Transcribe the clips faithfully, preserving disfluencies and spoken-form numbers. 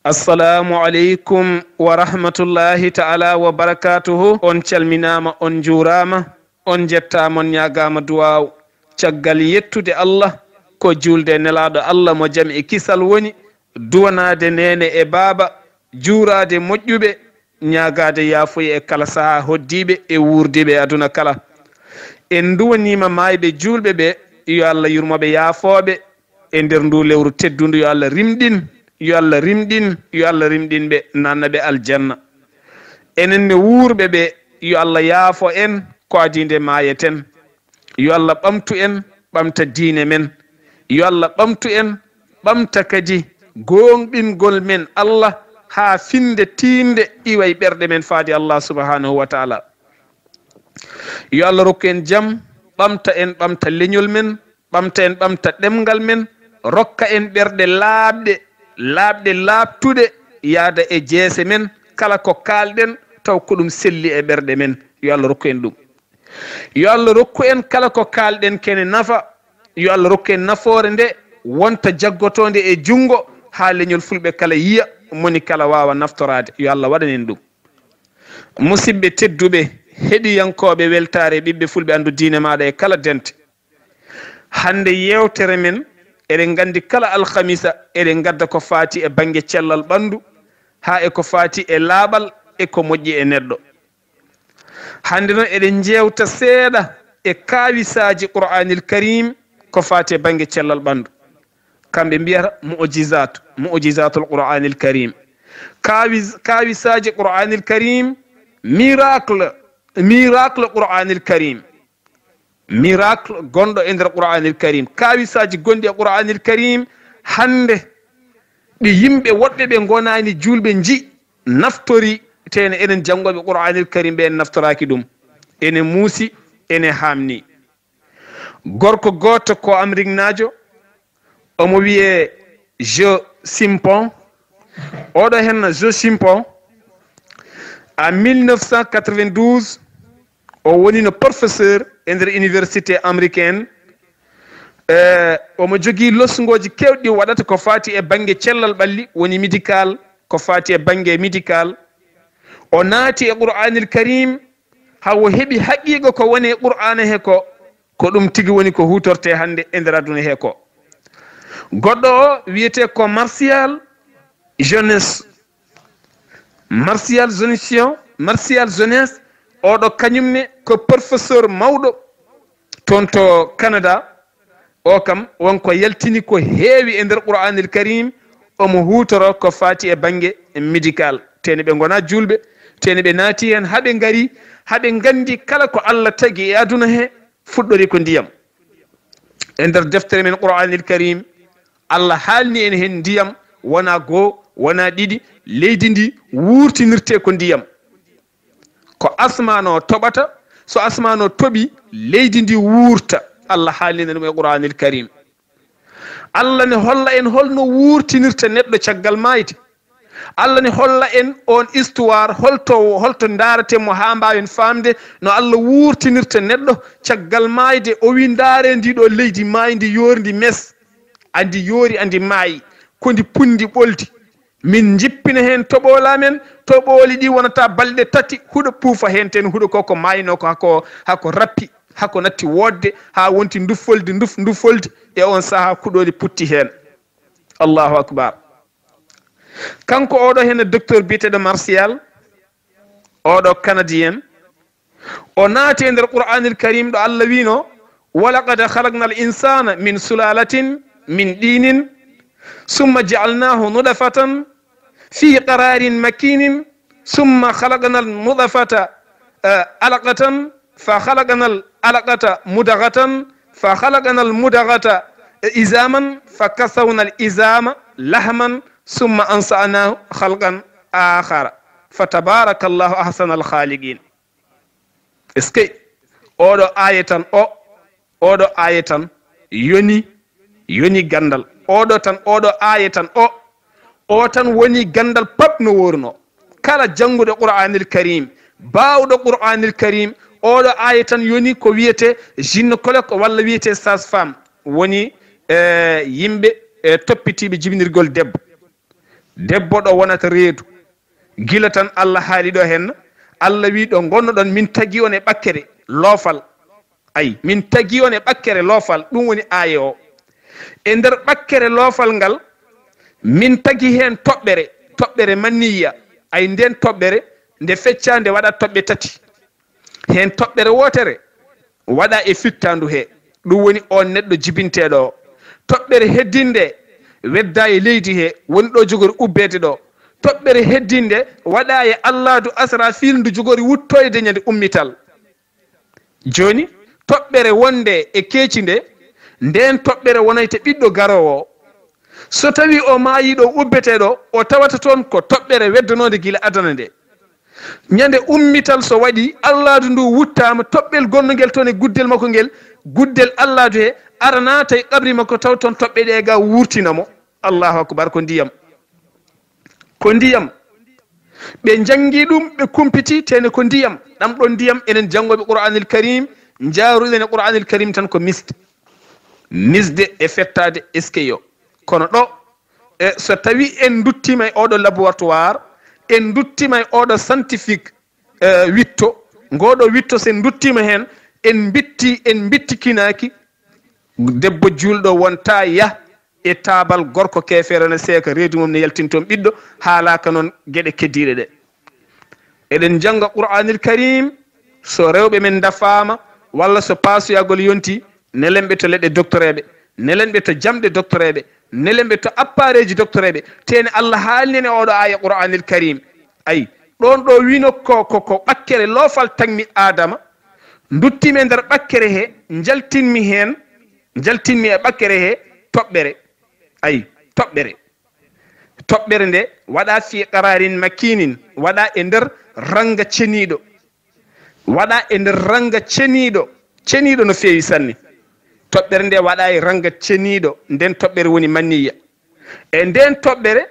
Assalamu aleykum wa rahmatullahi ta'ala wa barakatuhu. On calminaama, on njuuraama, on njettaama, on ñaagaama duwaaw. Caggal yettude Allah, ko juulde e Nelaaɗo Allah mo jam e kisal woni, duwanaade neene e baaba, juuraade moƴƴuɓe, ñaagaade yaafuya e kala sahaa hoɗdiiɓe e wuurdiiɓe e aduna kala. En nduwaniima maayɓe juulɓe ɓe, yo Allah yurmo ɓe, yaafoo ɓe, e nder ndu lewru teddundu. Yo Allah rimɗin, yo Allah rimɗin, yo Allah rimɗin ɓe, nanna ɓe aljanna. Enen ne wuurɓe ɓe, yo Allah yaafo en ko adii nde maayeten. Yo Allah ɓamtu en, ɓamta diine men. Yo Allah ɓamtu en, ɓamta kadi gooŋɗingol men Allah haa finnde tiiɗnde iwa e ɓerɗe men faade Allah subhanahu wa ta'ala. Yo Allah rokku en jam, ɓamta en, ɓamta leñol men, ɓamta en, ɓamta ɗemngal men, rokka en ɓerɗe laaɓɗe, laaɓɗe, laaɓtuɗe, yaada e jeese men, kala ko kaalɗen, taw ko ɗum selli e ɓerɗe men. Yo Allah rokku en ɗum. Yo Allah rokku en kala ko kaalɗen kene nafa. Yo Allah rokku en nafoore nde wonta jaggotoonde e junngo haa leñol fulɓe kala yiya, moni kala waawa naftoraade. Yo Allah waɗan en ɗum. Musidɓe tedduɓe, heɗiyankooɓe Weltaare Ɓiɓɓe Fulɓe Anndu Diine Maaɗa e kala dente. Hannde yeewtere men, eɗen nganndi kala alhamisa eɗen ngadda ko faati e bannge cellal ɓanndu, haa e ko faati e laaɓal e ko moƴƴi e neɗɗo. Hannde noon eɗen njeewta seeɗa e kaawisaaji Qur'aanil Kariim ko faati e bannge cellal ɓanndu. Kamɓe mbiyata mu'jizaat, mu'jizaatul Qur'aanil Kariim. Kaawis-, kaawisaaji Qur'aanil Kariim, miracle, miracle Qur'aanil Kariim. Miracle gonɗo e nder Qur'aanil Kariim. Kaawisaaji gonɗi e Qur'aanil Kariim hannde ɗi yimɓe woɗɓe ɓe ngonaani juulɓe nji naftori, tene enen janngooɓe Qur'aanil Kariim ɓe en naftoraaki ɗum. Ene muusi, ene haamni. Gorko gooto ko Amriknaajo, omo wiyee Joe Simpon. Oɗo henna Joe Simpon, en mille neuf cent quatre-vingt-douze, o wonino professeur e nder université américaine. Eh, omo jogii losngooji keewɗi ɗi waɗata ko faati e bannge cellal ɓalli, woni médical, ko faati e bannge médical. O naati e Qur'aanil Kariim, haa o heɓi haqiiqa ko woni e Qur'aana he ko, ko ɗum tigi woni ko huutortee hannde e nder aduna he ko. Goɗɗo o wiyetee ko Martial Jones. Martial Jonation, Martial Jones, oɗo kañum ne ko professeur mawɗo toon to Canada. O kam won ko yaltini ko heewi e nder Qur'aanil Kariim, omo huutoro ko faati e bannge médical. Tene ɓe ngonaa juulɓe, tene ɓe naati heen, haa ɓe ngari, haa ɓe nganndi kala ko Allah tagi e aduna he fuɗɗori ko ndiyam. E nder deftere men Qur'aanil Kariim, Allah haalni en heen ndiyam, wonaa goo, wonaa ɗiɗi, leydi ndi wuurtinirtee ko ndiyam. Ko asmaan o toɓata, so asmaan o toɓi, leydi ndi wuurta. Allah haalni en ɗum e Qur'aanil Kariim. Allah ne holla en holno wuurtinirta neɗɗo caggal maayde. Allah ne holla en on histoire, holto, holto ndaareten mo haa mbaawen faamde no Allah wuurtinirta neɗɗo caggal maayde. O wi, ndaaree ndii ɗoo leydi maayndi, yoorndi mes, andi yoori, andi maayi, ko ndi punndi ɓoldi. Min njippina heen toɓooli amen, toɓooli ɗi wonata balɗe tati, huɗo puufa heen ten, huɗo ko ko maayno ko hako, hako rappi, hako natti woodde, haa wonti nduffoldi, nduf-, nduffoldi, e on sahaa kuɗooli putti heen. Allahu akbar. Kanko oɗo heen docteur biyeteeɗo Martial, oɗo Canadien, o naati e nder Qur'aanil Kariim ɗo Allah wiino, "Walaqad khalaqnal insana min sulalatin min dinin, summa ja'alnahu nudfatan fi qararin makinin, summa khalaqnal nudfata, eh, alaqatan, fa khalaqnal alaqata mudghatan, fa khalaqnal mudghata, eh, izaman, fa kasawnal izama lahman, summa ansa'nahu khalqan akhara. Fa tabarakallahu ahsanal khaliqin." Est-ce que oɗo aaya tan o, oɗo aaya tan yoni, yoni gandal. Oɗo tan, oɗo aaya tan o, o tan woni gandal pap no worno. Kala jannguɗo Qur'aanil Kariim, baawɗo Qur'aanil Kariim, oɗo aaya tan yoni ko wiyetee gynécologue walla wiyetee sage-femme, woni, eh, yimɓe, eh, toppitiiɓe jibinirgol debbo. Debbo ɗo wonata reedu. Gila tan Allah haali ɗo henna, Allah wi ɗo ngonnoɗon, min tagi on e ɓakkere loofal. Ay, min tagi on e ɓakkere loofal, ɗum woni aaya o. E nder ɓakkere loofal ngal, min tagi heen toɓɓere, toɓɓere manniya. Ay, nden toɓɓere, nde fecca, nde waɗa toɓɓe tati. Heen toɓɓere wootere waɗa e fittaandu he, ɗum woni oon neɗɗo jibinteeɗo o. Toɓɓere heddinde wedda e leydi he, woni ɗo jogori ubbeede ɗo. Toɓɓere heddinde waɗa e Allaadu Asrafil ndu jogori wuttoyde ñande ummital. Jooni, toɓɓere wonde e keeci nde, ndeen toɓɓere wonayte ɓiɗɗo garoowo o. So tawi o maayi ɗo ubbetee ɗo, o tawata toon ko toɓɓere weddanoonde gila adana nde. Ñande ummital so waɗi, Allaadu ndu wuttaama, toɓɓel gonnongel toon e guddel makko ngel, guddel Allaadu he, ara naata e qabri makko, taw toon toɓɓe ɗe ga wurtina mo. Allahu akbar, ko ndiyam. Ko ndiyam. Ɓe njanngi ɗum, ɓe kumpiti, tene ko ndiyam. Ɗam ɗon ndiyam, enen janngooɓe Qur'aanil Kariim, njaaruɗen e Qur'aanil Kariim tan ko misde. Misde e fettaade eskeyo. Kono ɗo, e, so tawi en nduttiima e oɗo laboratoire, en nduttiima e oɗo scientifique, e, witto, ngoɗo witto, so en nduttiima heen, en mbitti, en mbitti kinaaki, debbo juulɗo wonta yah e taabal gorko keefeero ne seeka reedu mum ne yaltin toon ɓiɗɗo, haalaaka noon geɗe keddiiɗe ɗe. Eɗen njannga Qur'aanil Kariim, so rewɓe men ndafaama, walla so paasoyagol yonti, nelen ɓe to leɗɗe doktoreeɓe, nelen ɓe to jamɗe doktoreeɓe, nelen ɓe to appareeji doktoreeɓe. Tene Allah haalni en e oɗo aaya Qur'aanil Kariim. Ay, ɗon ɗo wino ko, ko, ko ɓakkere loofal tagmi Aadama, nduttiimi e nder ɓakkere he, njaltinmi heen, njaltinmi e ɓakkere he toɓɓere. Ay, toɓɓere. Toɓɓere nde waɗa fi qararin makinin, waɗa e nder ranga ceniiɗo. Waɗa e nder ranga ceniiɗo, ceniiɗo no feewi sanne. Toɓɓere nde waɗa e ranga ceniiɗo, nden toɓɓere woni manniya. E nden toɓɓere,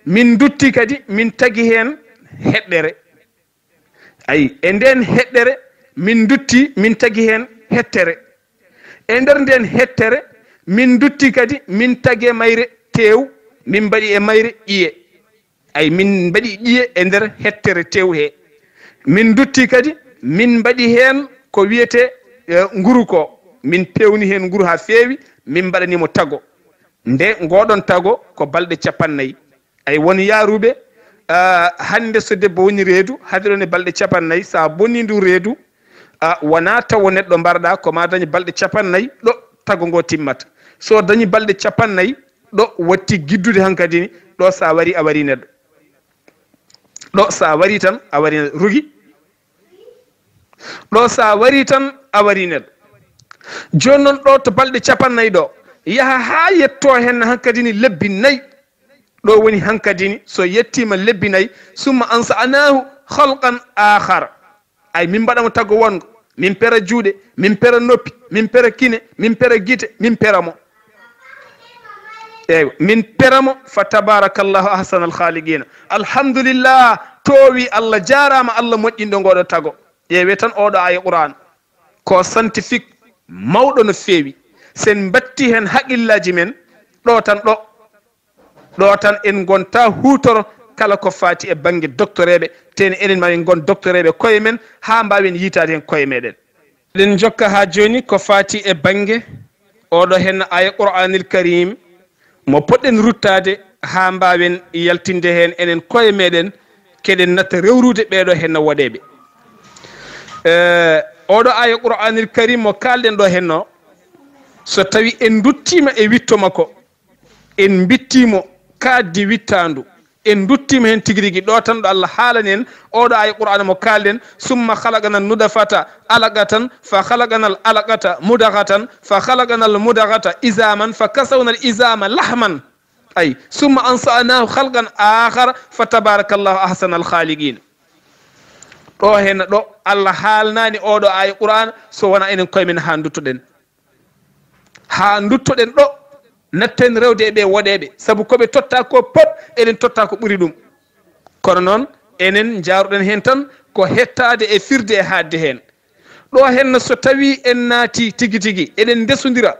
min ndutti kadi, min tagi heen heɗɗere. Ayi, e nden heɗɗere, min ndutti, min tagi heen hettere. E nder nden hettere, min ndutti kadi, min tagi e mayre teew, min mbaɗi e mayre ƴiye. Ay, min mbaɗi ƴiye e nder hettere teew he. Min ndutti kadi, min mbaɗi heen ko wiyetee, eh, nguru ko. Min peewni heen nguru haa feewi, min mbaɗani mo tago. Nde ngoɗon tago ko balɗe capannay. Ay, won yaaruɓe, ah, hannde so debbo woni reedu, hade ɗon e balɗe capannay, so a bonni ndu reedu, a wona tawo neɗɗo mbarɗa, ko ma dañi balɗe capannay ɗo tago ngo timmata. So dañi balɗe capannay ɗo watti giddude hankadi ni, ɗo sa wari, a wari neɗɗo. Ɗo sa wari tan, a wari neɗɗo. Rugi. Ɗo sa wari tan, a wari neɗɗo. Jooni noon ɗo to balɗe capannay ɗo, yaha haa yetto heen hankadi ni lebbi nay. Ɗo woni hankadi ni, so yettiima lebbi nay, summa ansa'naahu khalqan aakhar. Ay, min mbaɗa mo tago wongo, min pera juuɗe, min pera noppi, min pera kine, min pera gite, min pera mo. Eywa, min pera mo, fa tabarakallahu ahsanal khaliqina. Alhamdulillah, toowi Allah, jaaraama Allah moƴƴinɗo ngoɗo tago. Ƴeewe tan oɗo aaya Qur'an. Ko scientifique mawɗo no feewi. Sen mbatti heen haqillaaji men, ɗo tan ɗo. Ɗo tan en ngonta huutoro kala ko faati e bannge doktoreeɓe, tene enen ma en ngon doktoreeɓe koye men haa mbaawen yiitaade heen koye meɗen. Eɗen njokka haa jooni ko faati e bannge oɗo heen aaya Qur'aanil Kariim mo poɗɗen ruttaade haa mbaawen yaltinde heen enen koye meɗen, keɗen natta rewrude ɓeeɗo heen woɗeeɓe. Eh, oɗo aaya Qur'aanil Kariim mo kaalɗen ɗo heen o, so tawi en nduttiima e witto makko, en mbitti mo kaaddi wittaandu, en nduttiima heen tigi rigi. Ɗo tan ɗo Allah haalani en, oɗo aaya Qur'aana mo kaalɗen, summa khalaqna nudafata alaqatan, fa khalaqna al alaqata mudghatan, fa khalaqna al mudghata izaman, fa kasawna al izama lahman. Ay, summa ansa'nahu khalqan akhar, fa tabarakallahu ahsanal khaliqin. Ɗo heen ɗo Allah haalnani oɗo aaya Qur'aana, so wona enen koye men haa nduttoɗen. Haa nduttoɗen ɗo, natten rewde e ɓe woɗeeɓe, sabu ko ɓe totta ko pop, eɗen totta ko ɓuri ɗum. Kono noon, enen njaaruɗen heen tan ko hettaade e firde e haadde heen. Ɗo heen, so tawi en naati tigi tigi, eɗen ndesondira,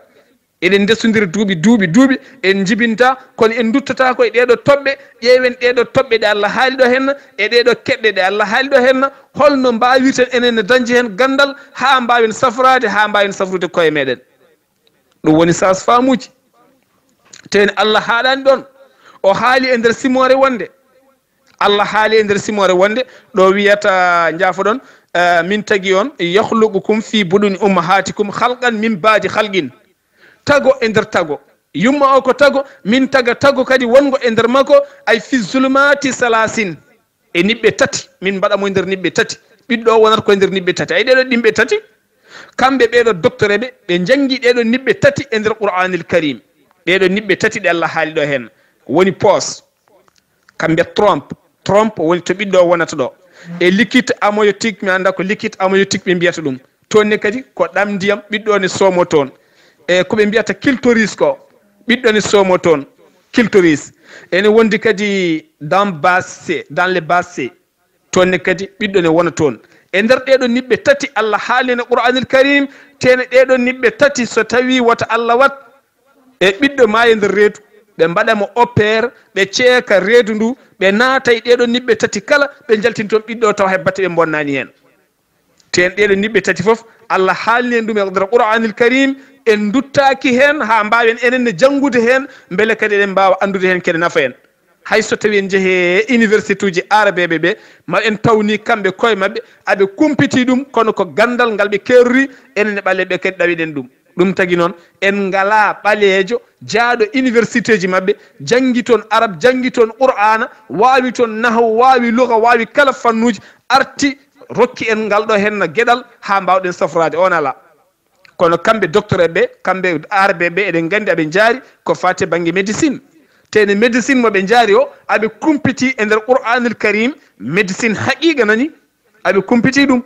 Eɗen ndesondira duuɓi, duuɓi, duuɓi, en njibinta, kono en nduttata ko e ɗeeɗo toɓɓe, ƴeewen ɗeeɗo toɓɓe ɗe Allah haali ɗo henna, e ɗeeɗo keɗɗe ɗe Allah haali ɗo henna, holno mbaawirten enen ne dañde heen ganndal haa mbaawen safraade, haa mbaawen safrude koye meɗen. Ɗum woni sas famuuji. Teni Allah haalani ɗon. O haali e nder simoore wonde. Allah haali e nder simoore wonde, ɗo wiyata, njaafoɗon, eh, min tagi on, "Yakhluqukum fi buduni ummahatikum khalqan min ba'di khalqin." Tago e nder tago. Yumma o ko tago, min taga tago kadi wongo e nder makko, ay fi zulumati salasin. E niɓɓe tati, min mbaɗa mo e nder niɓɓe tati. Ɓiɗɗo o wonata ko e nder niɓɓe tati. Ay ɗeɗo niɓɓe tati. Kamɓe ɓeɗo docteur ɓe, ɓe jangi ɗeɗo niɓɓe tati e nder Qur'anil Karim. Ɗeɗo niɓɓe tati ɗe Allah haali ɗo hen. Woni pos. Kamɓe trompe. Trompe woni to ɓiɗɗo o wonata ɗo. E liquide amniotique, mi anda ko liquide amniotique ɓe mbiyata ɗum. Toon ne kadi ko ɗam ndiyam ɓiɗɗo ne soomo toon. E ko ɓe mbiyata clitoris ko, ɓiɗɗo ne soomo toon. Clitoris. Ene wondi kadi dans basse, dans les basse. Toon ne kadi ɓiɗɗo ne wona toon. E nder ɗeɗo niɓɓe tati Allah haalino Qur'anil Karim, tene ɗeɗo niɓɓe tati so tawi wota Allah wat e ɓiɗɗo maayi nder reedu, ɓe mbaɗa mo opère, ɓe ceeka reedu ndu, ɓe naata e ɗeɗo niɓɓe tati kala, ɓe njaltin toon ɓiɗɗo tawa hay batte ɓe mbonnaani heen. Te en ɗeɗo niɓɓe tati fof, Allah haalni en ɗum e nder Qur'anil Karim, en nduttaaki heen haa mbaawen enen ne janngude heen, mbele kadi eɗen mbaawa anndude heen kene nafa en. Hay so tawi en njehi e université uji arabeeɓe ɓe, ma en tawni kamɓe koye maɓɓe, aɓe kumpiti ɗum, kono ko ganndal ngal ɓe keerori, enen e ɓaleeɓe kadi ɗawiɗen ɗum. Ɗum tagi noon, en ngalaa ɓaleejo jaaɗo université ji maɓɓe, janngi toon arab, janngi toon Qur'aana, waawi toon nahwu, waawi lugha, waawi kala fannuuji, arti rokki en ngal ɗo henna geɗal haa mbaawɗen safraade. On alaa. Kono kamɓe docteur ɓe, kamɓe arabe ɓe, eɗen nganndi aɓe njaari ko faati bannge médecine. Te ne médecine mo ɓe njaari o, aɓe kumpiti e nder Qur'anil Karim, médecine haqiqa nani, aɓe kumpiti ɗum.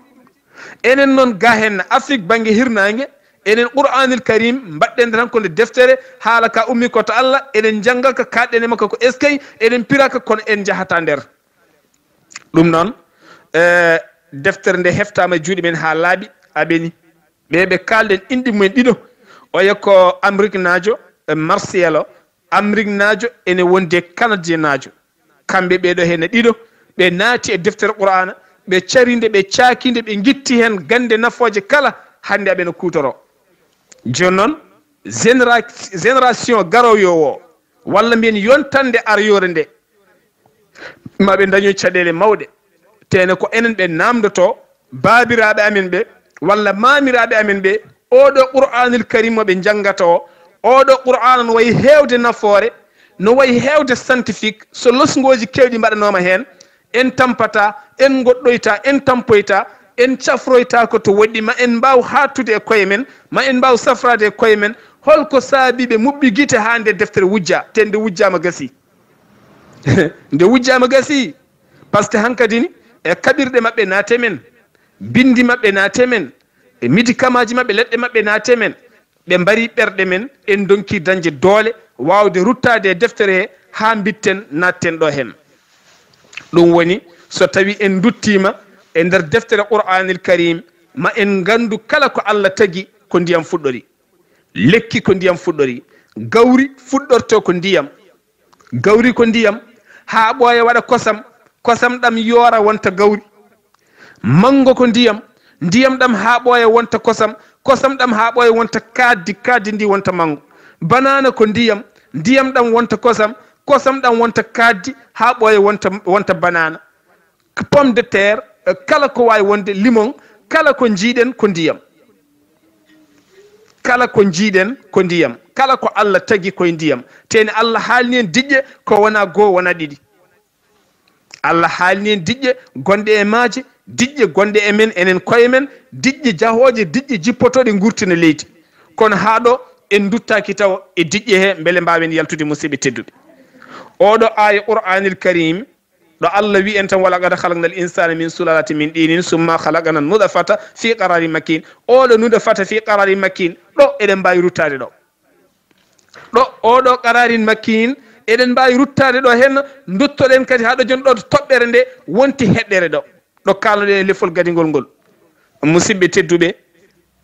Enen noon ga hen Afrique bannge hirnaange, enen Qur'anil Karim mbaɗɗen tan ko nde deftere, haala ka ummi ko to Allah, eɗen njannga ka, kaɗɗen e makka ko eskay, eɗen pira ka, kono en njahata nder. Ɗum noon, eh, deftere nde heftaama e juuɗe men haa laaɓi, aɓeni. Ɓe ɓe kaalɗen inɗe mumen ɗiɗo, oya ko Amérique naajo, e Marseille o, Amérique naajo ene wondi e Canadien naajo. Kamɓe ɓeɗo hene ɗiɗo, ɓe naati e deftere Qur'aana, ɓe carinde, ɓe caakinde, ɓe ngitti heen gannde nafooje kala, hannde aɓe no kuutoro. Jooni noon, généra-, génération garoyo o, walla mbiyen yontande aroyore nde, ma ɓe daño caɗeele mawɗe. Tene ko enen ɓe namdoto baabiraaɓe amen ɓe, walla maamiraaɓe amen ɓe, oɗo Qur'anil Karim mo ɓe njangata o, oɗo Qur'ana no wayi heewde nafoore, no wayi heewde scientifique, so losngooji keewɗi mbaɗanooma heen, en tampata, en ngoɗɗoyta, en tampoyta, en cafroyta ko to woɗɗi, ma en mbaaw haattude e koye men, ma en mbaaw safraade e koye men, holko saabi ɓe muɓɓi gite haa nde deftere wujja, te nde wujjaama gasi. Nde wujjaama gasi, par ce que hankadi ni, e kaɓirɗe maɓɓe naate men, bindi maɓɓe naate men, e médicament ji maɓɓe, leɗɗe maɓɓe naate men, ɓe mbari ɓerɗe men, en donki dañde doole, waawde ruttaade e deftere he, haa mbitten, natten ɗo hen. Ɗum woni, so tawi en nduttiima e nder deftere Qur'anil Karim, ma en nganndu kala ko Allah tagi ko ndiyam fuɗɗori. Lekki ko ndiyam fuɗɗori. Gawri fuɗɗorto ko ndiyam. Gawri ko ndiyam. Haa ɓooya waɗa kosam. Kosam ɗam yoora wonta gawri. Manngo ko ndiyam. Ndiyam ɗam haa ɓooya wonta kosam. Kosam ɗam haa ɓooya wonta kaaddi. Kaaddi ndi wonta manngo. Banaana ko ndiyam. Ndiyam ɗam wonta kosam. Kosam ɗam wonta kaaddi haa ɓooya wonta, wonta banaana. Pomme de terre, eh, kala ko waawi wonde, limon, kala ko njiiɗen ko ndiyam. Kala ko njiiɗen ko ndiyam. Kala ko Allah tagi koye ndiyam. Teni Allah haalni en diƴƴe ko wona goo, wona ɗiɗi. Allah haalni en diƴƴe gonɗe e maaje, diƴƴe gonɗe e men, enen koye men, diƴƴe jahooje, diƴƴe jippotooɗe ngurtina leydi. Kono haa ɗo en nduttaaki taw e diƴƴe he, mbele mbaawen yaltude, musidɓe tedduɓe. Oɗo aaya Qur'anil Karim, ɗo Allah wi en tan, "Wa laqad khalaqnal insana min sulalatin min tinin, summa khalaqna nudfata fi qararin makin." Oɗo nudfata fi qararin makin, ɗo eɗen mbaawi ruttaade ɗo. Ɗo, oɗo qararin makin, eɗen mbaawi ruttaade ɗo hen, nduttoɗen kadi haa ɗo jon ɗo to toɓɓere nde wonti heɗɗere ɗo. Ɗo kaalnoɗen e lefol gadingol ngol. Musidɓe tedduɓe,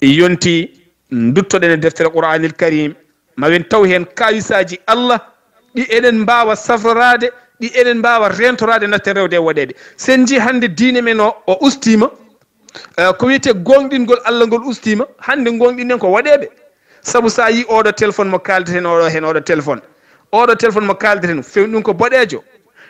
yonti nduttoɗen e deftere Qur'anil Karim, Ma wen taw heen kaawisaaji Allah ɗi eɗen mbaawa safroraade, ɗi eɗen mbaawa reentoraade, natten rewde e woɗeeɓe. Sen njii hannde diine men o, o ustiima. Eh, ko wiyetee gooŋɗingol Allah ngol ustiima, hannde gooŋɗinɗen ko woɗeeɓe. Sabu so a yii ooɗo téléphone mo kaaldeten, ooɗo heen, ooɗo téléphone, ooɗo téléphone mo kaaldeten, feewni ɗum ko boɗeejo.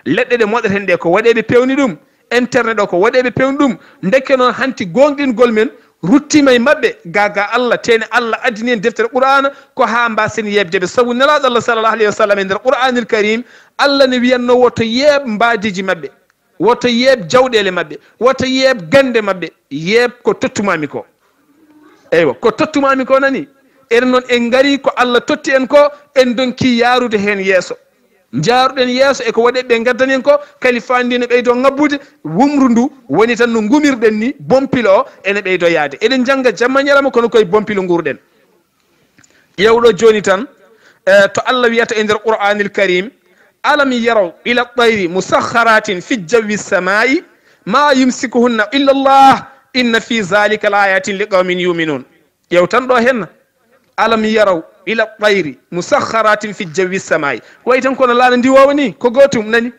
Leɗɗe ɗe moɗeten ɗe ko woɗeeɓe peewni ɗum. Internet o ko woɗeeɓe peewni ɗum. Ndeke noon hanti gooŋɗingol men ruttiima e maɓɓe. Gaa gaa Allah, teeni Allah addani en deftere Qur'aana ko haa mbaasen yeeɓde ɓe. Sabu Nelaaɗo Allah sallallahu alayhi wa sallam e nder Qur'aanil Kariim, Allah ne wiyatnoo woto yeeɓ mbaadiiji maɓɓe, woto yeeɓ jawɗeele maɓɓe, woto yeeɓ gannde maɓɓe, yeeɓ ko tottumaami ko. Eywa, ko tottumaami ko nani? Enen noon en ngarii ko Allah totti en ko, en ndonkii yaarude heen yeeso. Njaaruɗen yeeso e ko woɗeeɓe ɓe ngaddani en ko, kalifaandi ne ɓeydoo ŋabbude, wumru ndu woni tan no ngumirɗen ni, bompilo o ene ɓeydoo yahde. Eɗen njannga jamma ñalawma kono koye bompilo nguurɗen. Ƴeew ɗo jooni tan, eh, to Allah wiyata e nder Qur'aanil Kariim, "Alam yaraw ila tayri musakhkharatin fi jawi samaa'i ma yumsikuhunna illa Allah, inna fi zalika la ayatin li qawmin yuminun." Ƴeew tan ɗo henna. "Alam yaraw ila tayri musakhkharatin fi jawi samaa'i." Wayi tan kono laana ndiwoowa ni, ko gootum nani.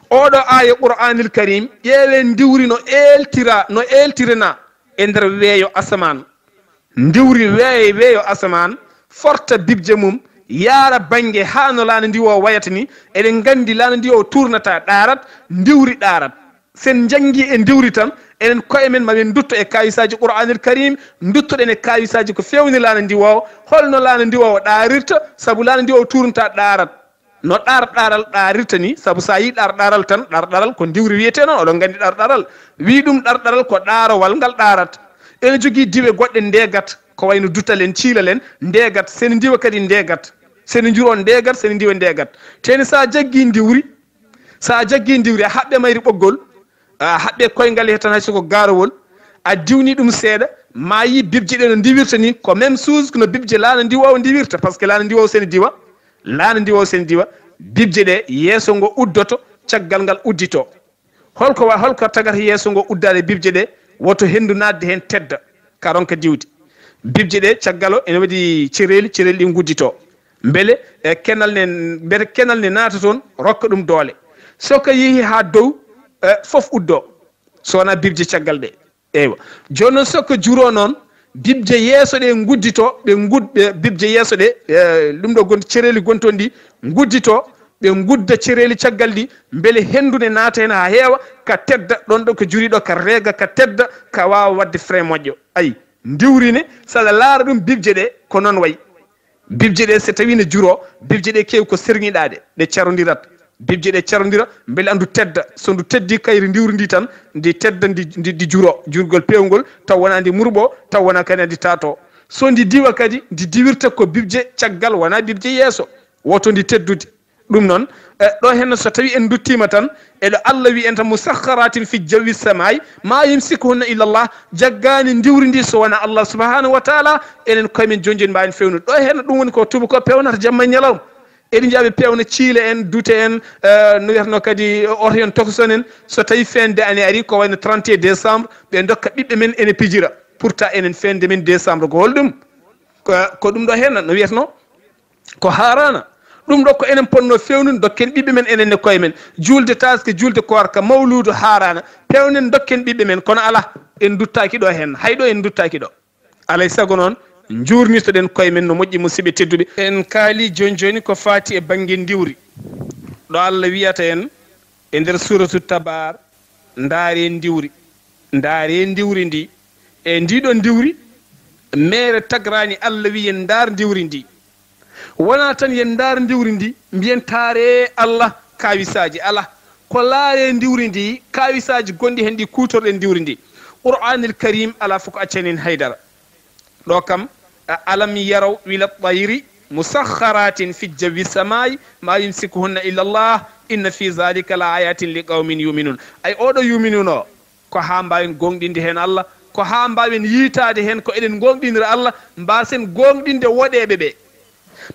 Oɗo aaya Qur'aanil Kariim, ƴeewe ndiwri no eeltira, no eeltirina e nder weeyo asamaan. Ndiwri weeyo, weeyo asamaan, forta bibje mum, yaara bannge haa no laana ndiwoowa wayata ni. Eɗen nganndi laana ndiwoowa tuurnata ɗaarat, ndiwri ɗaarat. Sen njanngi e ndiwri tan, enen koye men ma men ndutto e kaawisaaji Qur'aanil Kariim, nduttoɗen e kaawisaaji ko feewni laana ndiwoowa, holno laana ndiwoowa ɗaarirta, sabu laana ndiwoowa tuurnata ɗaarat. No ɗar ɗaral ɗarirta ni, sabu so a yii ɗar ɗaral tan, ɗar ɗaral ko ndiwri wiyetee noon, oɗon nganndi ɗar ɗaral. Wii ɗum ɗar ɗaral ko ɗaarowal ngal ɗaarata. Ene jogii diwe goɗɗe ndeegat, ko wayno dutal en, ciilal en, ndeegat, seni ndiwa kadi ndeegat. Seni njuro ndeegat, seni ndiwa ndeegat. Teni so a jaggii ndiwri, so a jaggii ndiwri, a haɓɓe mayri ɓoggol, a haɓɓe koyngal he tan hay soko gaarowol, a diwni ɗum seeɗa, ma yi bibje ɗe no ndiwirta ni, ko même chose no bibje laana ndiwoowa ndiwirta, parce que laana ndiwoowa seni diwa, laana ndiwoowa seni diwa, bibje ɗe yeeso ngo uddoto, caggal ngal uddito. Holko wa-, holko tagata yeeso ngo uddaade bibje ɗe? Woto henndu naatde heen tedda, ka ronka diwde. Bibje ɗe caggal o ene waɗi cereeli, cereeli ɗi nguddito. Mbele, e, kenal ne, mbele kenal ne naata toon, rokka ɗum doole. So ka yehi haa dow, e, fof uddo. So wonaa bibje caggal ɗe. Eywa. Jooni noon so ko juro noon, bibje yeeso ɗe nguddito, ɓe ngud-, ɓe bibje yeeso ɗe, e, ɗum ɗo gon-, cereeli gon toon ɗi nguddito, ɓe ngudda cereeli caggal ɗi, mbele henndu ne naata heen haa heewa, ka tedda, ɗoon ɗo ko juri ɗo, ka reega, ka tedda, ka waawa waɗde frein moƴƴo. Ayi, ndiwri ne, so aɗa laara ɗum bibje ɗe, ko noon wayi. Bibje ɗe, so tawii ne juro, bibje ɗe keewi ko serŋiɗaaɗe, ɗe carondirat. Bibje ɗe carondira, mbele anndu tedda. So ndu teddi kayri ndiwri ndi tan, ndi tedda, ndi, ndi, ndi juro, jurgol peewngol, taw wonaa ndi murɓo, taw wonaa kadi ndi taato. So ndi diwa kadi, ndi diwirta ko bibje caggal, wonaa bibje yeeso. Woto ndi teddude. Ɗum noon, e, ɗo henna so tawii en nduttiima tan, e ɗo Allah wi en tan, "Musakhkharatin fi jawi samaa'i, ma yumsikuhunna illa Allah", jaggaani ndiwri ndi so wonaa Allah subhanahu wa taala, enen koye men jooni jooni mbaawen fewnude. Ɗo henna ɗum woni ko tuba ko pewnata jamma e ñalawma. Eɗi njaɓe pewna ciile en, dute en, eh, no wiyatnoo kadi oto en tokoson en. So tawii fin d'année arii, ko wayno trente et un décembre, ɓe ndokka ɓiɓɓe men ene pijira. Pourtant enen fin de men décembre ko holɗum? Ko, ko ɗum ɗo henna no wiyatnoo? Ko haaraana. Ɗum ɗo ko enen potnoo fewnude, dokken ɓiɓɓe men enen ne koye men. Juulde taaske, juulde koorka, mawluudu haaraana. Pewnen dokken ɓiɓɓe men, kono alaa, en nduttaaki ɗo henna. Hay ɗo en nduttaaki ɗo. Alay sago noon, njuurnitoɗen koye men no moƴƴi, musidɓe tedduɓe. En kaali jooni jooni ko faati e bannge ndiwri. Ɗo Allah wiyata en e nder suuratu Tabaar, "Ndaaree ndiwri, ndaaree ndiwri ndi." E ndii ɗoo ndiwri, meere tagraani Allah wi en ndaar ndiwri ndi. Wonaa tan yen ndaar ndiwri ndi, mbiyen taaree Allah kaawisaaji, alaa. Ko laaree ndiwri ndi, kaawisaaji gonɗi heen ɗi kuutorɗen ndiwri ndi. Qur'aanil Kariim alaa fof ko accani en haydara. Ɗo kam, a-, "Alam yaraw ila tayri musakhkharatin fi jawi samaa'i ma yumsikuhunna illa Allah, inna fi zalika la ayatin li qawmin yuminun." Ay, oɗo yuminun o, ko haa mbaawen gooŋɗinde heen Allah, ko haa mbaawen yiitaade heen ko eɗen gooŋɗinira Allah, mbaasen gooŋɗinde woɗeeɓe ɓe.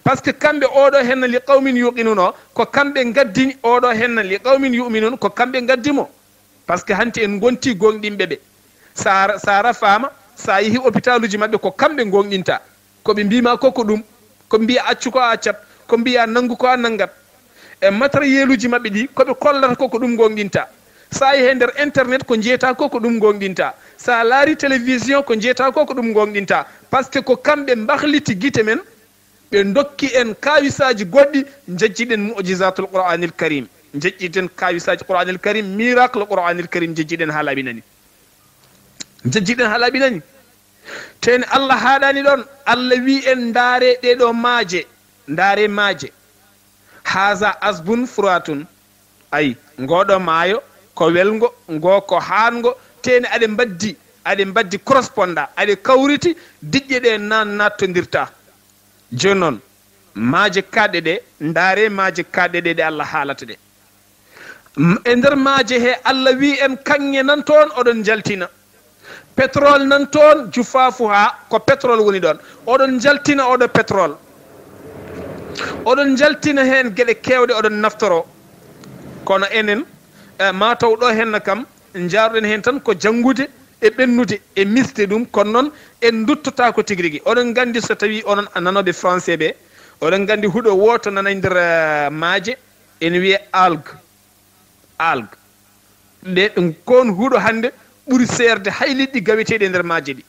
Parce que kamɓe oɗo henna li qawmin yuqinun o, ko kamɓe ngaddini oɗo henna li qawmin yuminun, ko kamɓe ngaddi mo. Parce que hanti en ngonti gooŋɗinɓe ɓe. Sa ra-, sa rafaama, sa yehi hôpitaluji maɓɓe, ko kamɓe gooŋɗinta. Ko ɓe mbiima ko, ko ɗum. Ko mbiya accu ko a accat, ko mbiya nanngu ko a nanngat. E matériel uji maɓɓe ɗi, ko ɓe kollata ko, ko ɗum goonɗinta. So a yehii nder internet, ko njiyata ko, ko ɗum goonɗinta. So a laari télévision, ko njiyata ko, ko ɗum goonɗinta. Parce que ko kamɓe mbahliti gite men, ɓe ndokki en kaawisaaji goɗɗi, njejjiɗen mu'jizatul Qur'anil Karim. Njejjiɗen kaawisaaji Qur'anil Karim, miracle Qur'anil Karim, njejjiɗen haa laaɓi nani. Njejjiɗen haa laaɓi nani. Tee ne Allah haaɗaani ɗoon, Allah wii en, ndaaree ɗee ɗoo maaje, ndaaree maaje. Haaza asbun furatun. Ay, ngoo ɗoo maayo ko welngo, ngoo ko haanngo, tee ne aɗe mbaddi, aɗe mbaddi corresponda, aɗe kawriti, diƴƴe ɗe naan naattondirta. Jooni noon, maaje kaaɗɗe ɗe, ndaaree maaje kaaɗɗe ɗe, ɗe Allah haalata ɗe. M-, e nder maaje he, Allah wii en, kaŋŋe nan toon, oɗon njaltina. Pétrole nan toon, jufaafu haa ko pétrole woni ɗoon. Oɗon njaltina oɗo pétrole. Oɗon njaltina heen geɗe keewɗe, oɗon naftoro. Kono enen, eh, maa taw ɗo henna kam, njaaruɗen heen tan ko janngude e ɓennude e misde ɗum, kono noon en nduttotaako tigi rigi. Oɗon nganndi, so tawii onon a nanooɓe français ɓe, oɗon nganndi huɗo wooto nana e nder, eh, maaje, ene wiyee algue. Algue. Ɗe, ko oon huɗo hannde ɓuri seerde hay liɗɗi gaweteeɗi e nder maaje ɗi.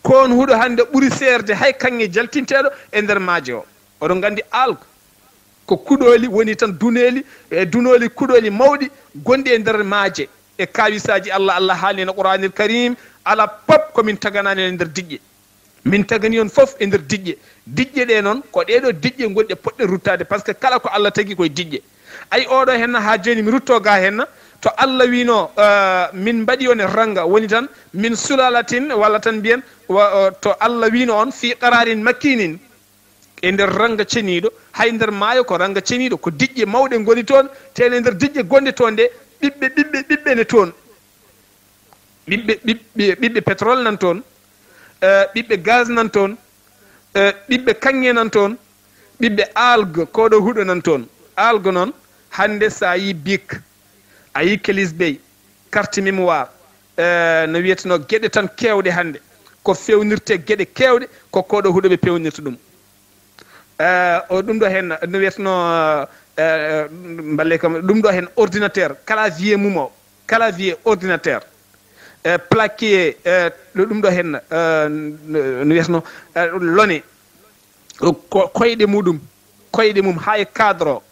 Ko oon huɗo hannde ɓuri seerde hay kaŋŋe jaltinteeɗo e nder maaje o. Oɗon nganndi algue ko kuɗooli woni tan duneeli, e dunooli kuɗooli mawɗi gonɗi e nder maaje. E kaawisaaji Allah, Allah haalni no Qur'aanil Kariim, alaa pop ko min taganaani e nder diƴƴe. Min tagani on fof e nder diƴƴe. Diƴƴe ɗe noon, ko ɗee ɗoo diƴƴe ngoni ɗe poɗɗe ruttaade, par ce que kala ko Allah tagi ko e diƴƴe. Ay, oɗo henna haa jooni mi rutto ga henna, to Allah wiino, eh, min mbaɗi on e ranga, woni tan min sulalatin, walla tan mbiyen, wa, eh, to Allah wiino on fii qararin makinin, e nder ranga ceniiɗo, hay nder maayo ko ranga ceniiɗo, ko diƴƴe mawɗe ngoni toon, tee ne nder diƴƴe gonɗe toon ɗe, ɓiɓɓe, ɓiɓɓe, ɓiɓɓe ne toon. Ɓiɓɓe, ɓiɓɓe, ɓiɓɓe pétrole nan toon, eh, ɓiɓɓe gaz nan toon, eh, ɓiɓɓe kaŋŋe nan toon, ɓiɓɓe algue, koɗo huɗo nan toon. Algue noon, hannde so a yii bic, a yii clés bay, carte mémoire, eh, no wiyeteno geɗe tan keewɗe hannde. Ko feewnirte geɗe keewɗe, ko koɗo huɗo ɓe peewnirta ɗum. Eh, o ɗum ɗo heen no wiyeteno, eh, mballe kam, ɗum ɗo heen ordinateur, clavier mum o, clavier ordinateur, eh, plaqué, eh, ɗo ɗum ɗo heen, eh, no wiyeteno, eh, lone, ko koyɗe muɗum, koyɗe mum haa e cadre o.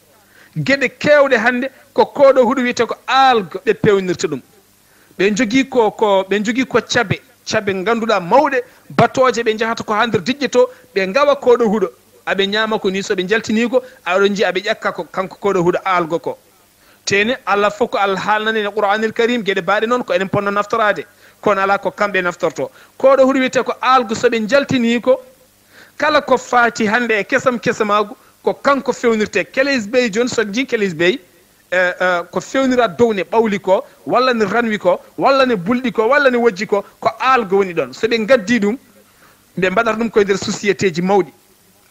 Geɗe keewɗe hannde ko koɗo huɗo wiyetee ko algue ɓe peewnirta ɗum. Ɓe njogii ko, ko, ɓe njogii ko cabe, cabe ngannduɗaa mawɗe, batooje ɓe njahata ko haa nder diƴƴe to, ɓe ngawa koɗo huɗo. Aɓe ñaama ko nii, so ɓe njaltinii ko, aɗon njiya aɓe ƴakka ko, kanko koɗo huɗo algue ko. Tee ne, Allah fof ko Allah haalnani e Qur'aanil Kariim, geɗe baaɗe noon ko enen ponno naftoraade, kono alaa ko kamɓe naftorto. Koɗo huɗo wiyetee ko algue, so ɓe njaltinii ko, kala ko faati hannde e kesam kesamaagu, ko kanko feewnirtee. Clés bay jooni, so a yii clés bay, eh, eh, ko feewnira dow ne ɓawli ko, walla ne ranwi ko, walla ne bulɗi ko, walla ne wojji ko, ko algue woni ɗoon. So ɓe ngaddii ɗum, ɓe mbaɗata ɗum koye nder société ji mawɗi.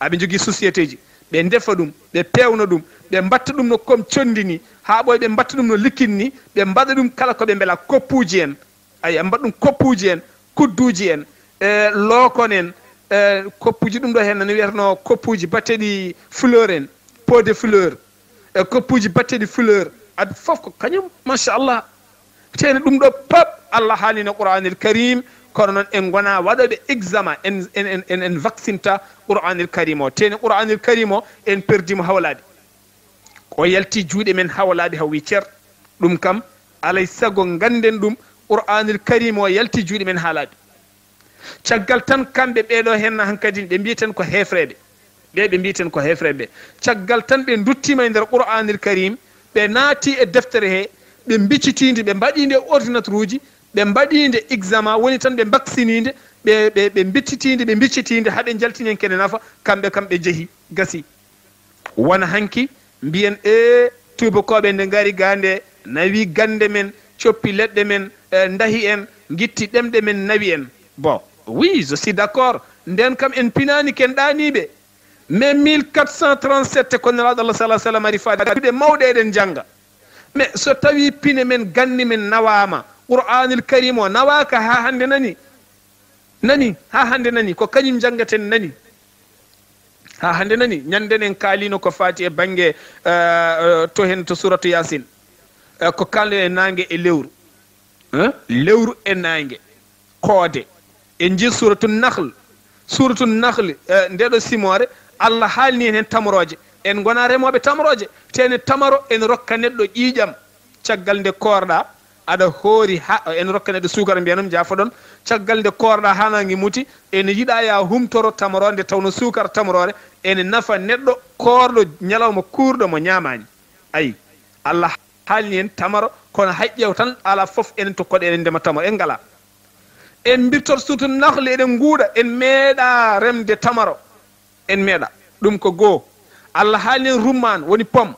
Aɓe njogii société ji. Ɓe ndefa ɗum, ɓe peewna ɗum, ɓe mbatta ɗum no comme conndi ni, haa ɓooya ɓe mbatta ɗum no liquide ni, ɓe mbaɗa ɗum kala ko ɓe mbela, koppuuji en. Ay, ɓe mbaɗa ɗum koppuuji en, kudduuji en, e lookon en, e koppuuji ɗum ɗo heen no wiyatnoo koppuuji baɗteeɗi fleur en, pot de fleur, e koppuuji baɗteeɗi fleur, aɓe fof ko kañum, machallah. Tee ne ɗum ɗo pop Allah haalni no Qur'aanil Kariim, kono noon en ngonaa waɗooɓe examen, en, en, en, en, en vaccinta Qur'aanil Kariim o. Tee ne Qur'aanil Kariim o, en perdii mo hawlaaɓe. O yalti juuɗe men hawlaaɓe, haw wi cer. Ɗum kam, alay sago ngannden ɗum, Qur'aanil Kariim o yalti juuɗe men haalaaɓe. Caggal tan, kamɓe ɓee ɗoo heen hankadi ɓe mbiyeten ko heefreeɓe. Ɓe, ɓe mbiyeten ko heefreeɓe. Caggal tan ɓe nduttiima e nder Qur'aanil Kariim, ɓe naati e deftere he, ɓe mbiccitiinde, ɓe mbaɗiinde e ordinateur uji, ɓe mbaɗiinde examen, woni tan ɓe mbaksinii nde, ɓe, ɓe, ɓe mbiccitiinde, ɓe mbiccitiinde, haa ɓe njaltini en kene nafa, kamɓe kam ɓe njehi, gasi. Wona hanki, mbiyen, ee, tuubakooɓe nde ngari gaa nde, nawi gannde men, coppi leɗɗe men, eh, ndahi en, ngitti ɗemɗe men, nawi en. Bon, oui, je suis d'accord. Ndeen kam en pinaani, ken ɗaaniiɓe. Mais mille quatre cent trente-sept ko Nelaaɗo Allah, sallallahu alaihi wasallam, ari faade juuɗe mawɗe eɗen njannga. Mais so tawii pine men, ganni men nawaama, Qur'aanil Kariim o nawaaka haa hannde nani? Nani? Haa hannde nani? Ko kañum njanngaten nani? Ha hande nani, ñanden en kaalino ko faati e bannge, eh, eh, to hen to suuratu Yaasin. Eh, ko kaalɗen e naange e lewru. Eh? Lewru e naange. Koode. En njii suuratu Nahl. Suuratu Nahl, eh, nde ɗo simoore, Allah haalni en hen tamrooje. En ngona remooɓe tamrooje. Te ene tamaro, en rokka neɗɗo ƴiiƴam. Caggal nde koorɗa, aɗa hoori ha, en rokka neɗɗo suukara, mbiya ɗum, jaafoɗon. Caggal nde koorɗa ha naange muti, ene yiɗa ya humtoro tamaro, nde tawno suukara tamroore, ene nafa neɗɗo koorɗo ñalawma kuurɗo mo ñaamaani. Ayi, Allah haalni en tamaro, kono hay ƴeew tan, ala fof enen to koɗe enen ndema tamaro, en ngala. En mbirtor suuratu Nahli, eɗen nguuɗa, en meeɗa remde tamaro. En meeɗa. Ɗum ko goo. Allah haalni en rummaan, woni pom.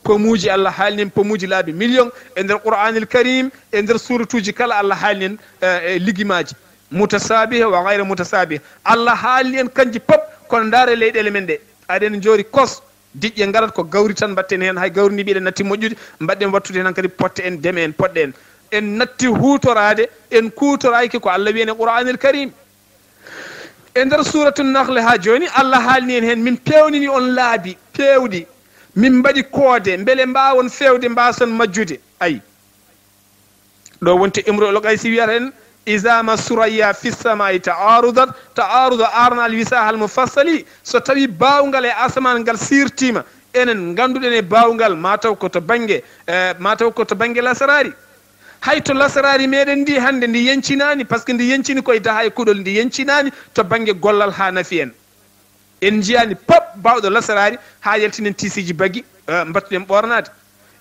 Pomuuji, Allah haalni en pomuuji laabi million e nder Qur'aanil Kariim, e nder suuratuuji kala Allah haalni en, eh, eh, ligimaaji. Mutasaabiha wa gayra mutasaabiha. Allah haalni en kanji pop, kono ndaare leyɗeele men ɗe. Aɗen njoori kos, diƴƴe ngarat ko gawri tan mbatten heen, hay gawri ndi mbiɗen natti moƴƴude, mbaɗɗen wattude heen hankadi potte en, deme en, poɗɗe en. En natti huutoraade, en kuutoraaki ko Allah wiyen e Qur'aanil Kariim. E nder suuratu Nahle haa jooni, Allah haalni en heen, min peewnini on laabi peewɗi, min mbaɗi koode, mbele mbaawon feewde, mbaason majjude. Ayi. Ɗo wonti Imru'ul Qaysi wiyata en, "Iza ma Surayya fi samaa'i ta'arudat, ta'aruda arna al wisahal mufassali." So tawi baawngal e asamaan ngal siirtiima, enen ngannduɗen e baawngal, ma taw ko to bannge, eh, ma taw ko to bannge lasaraari. Hay to lasaraari meɗen ndi hannde ndi yencinaani, par ce que ndi yencini koye daha e kuɗol, ndi yencinaani to bannge gollal haa nafi en. En njiyaani pop baawɗo lasaraari haa yaltinen tiisiiji bagi, eh, mbattuɗen ɓoornaade.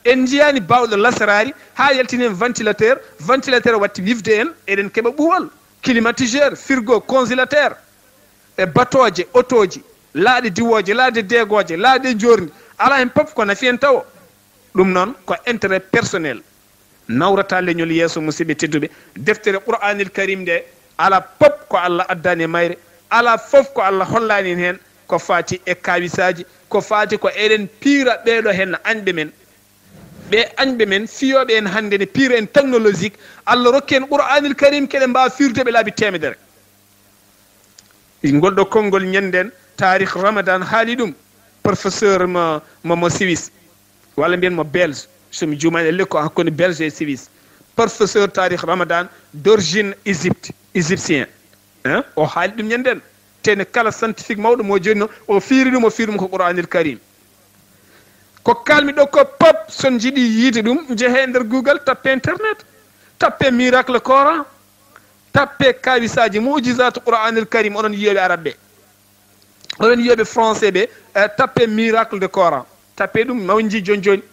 En njiyaani baawɗo lasaraari haa yaltinen ventilateur, ventilateur watti wifde en, eɗen keɓa ɓuwol, climatiseur, frigo, congélateur, e batooje, otooji, laaɗe diwooje, laaɗe deegooje, laaɗe njoorndi, alaa heen pop ko nafi en tawo. Ɗum noon ko intérêt personnel. Nawrata leñol yeeso, musidɓe tedduɓe. Deftere Qur'aanil Kariim nde, alaa pop ko Allah addaani e mayre, alaa fof ko Allah hollaani en heen, ko faati e kaawisaaji, ko faati ko eɗen piira ɓeeɗo heen añɓe men. Ɓe añɓe men, fiyooɓe en hannde ne piira en technologique, Allah rokki en Qur'aanil Kariim, keɗen mbaawa fiirde ɓe laabi teemedere. Ngol ɗo konngol ñannden, Taarih Ramadan haali ɗum, professeur mo, mo, mo Suisse, walla mbiyen mo Belge, so mi juumaani, e lekko hakkunde Belge e Suisse. Professeur Taarih Ramadan, d'origine Égypte, égyptien. Hein? O haali ɗum ñannden. Te ne kala scientifique mawɗo mo jonni, o fiiri ɗum, o fiiri ɗum ko Qur'aanil Kariim. Ko kaalmi ɗo ko pop, so on njiɗi yiide ɗum, njehee nder Google, tappe internet, tappe miracle Coran, tappe kaawisaaji, mu'jizaatu Qur'aanil Kariim, onon yiyooɓe Arab ɓe. Onon yiyooɓe français ɓe, eh, tappe miracle de Coran. Tappe ɗum, ma on njii jooni jooni.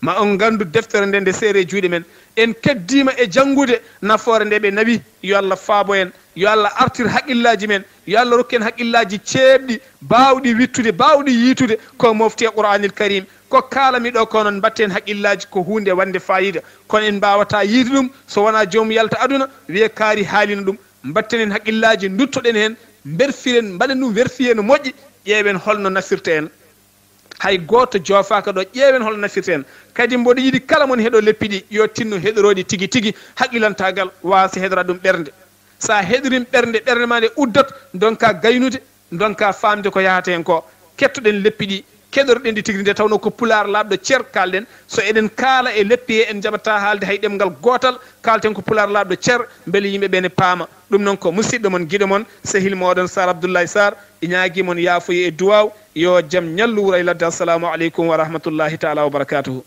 Ma on nganndu deftere nde, nde seere e juuɗe men. En keddiima e janngude nafoore nde ɓe nawi. Yo Allah faabo en. Yo Allah artir haqillaaji men. Yo Allah rokku en haqillaaji ceeɓɗi, baawɗi wittude, baawɗi yiitude ko mofti e Qur'aanil Kariim. Ko kaalami ɗo ko noon, mbatten haqillaaji ko huunde wande faayiida. Kono en mbaawataa yiide ɗum so wonaa joom yalta aduna, wiye kaari haalino ɗum. Mbatten en haqillaaji, nduttoɗen heen, mberfiren, mbaɗen ɗum werfiyee no moƴƴi, ƴeewen holno nafirta en. Hay gooto joofaaka ɗo, ƴeewen hol nafirta en. Kadi mboɗo yiɗi kala mon heɗo leppi ɗi, yo tinno heɗorooɗi tigi tigi, haqilantaagal waasa heɗora ɗum ɓernde. So a heɗorin ɓernde, ɓernde ma nde uddat, ndonka gaynude, ndonka faamde ko yahata en ko. Kettoɗen leppi ɗi, keɗorɗen ɗi tigi, nde tawno ko pulaar laaɓɗo cer kaalɗen. So eɗen kaala e leppi he, en njaɓataa haalde hay ɗemngal gootal, kaalten ko pulaar laaɓɗo cer, mbele yimɓe ɓe ne paama. Ɗum noon ko musidɗo mon, giɗo mon, sehil mooɗon Sar Abdoulaye Sar, e ñaagii mon yaafuye e duwaaw, yo jam ñallu wuro e ladde. Assalamu aleykum wa rahmatullahi taala wa barakatuhu.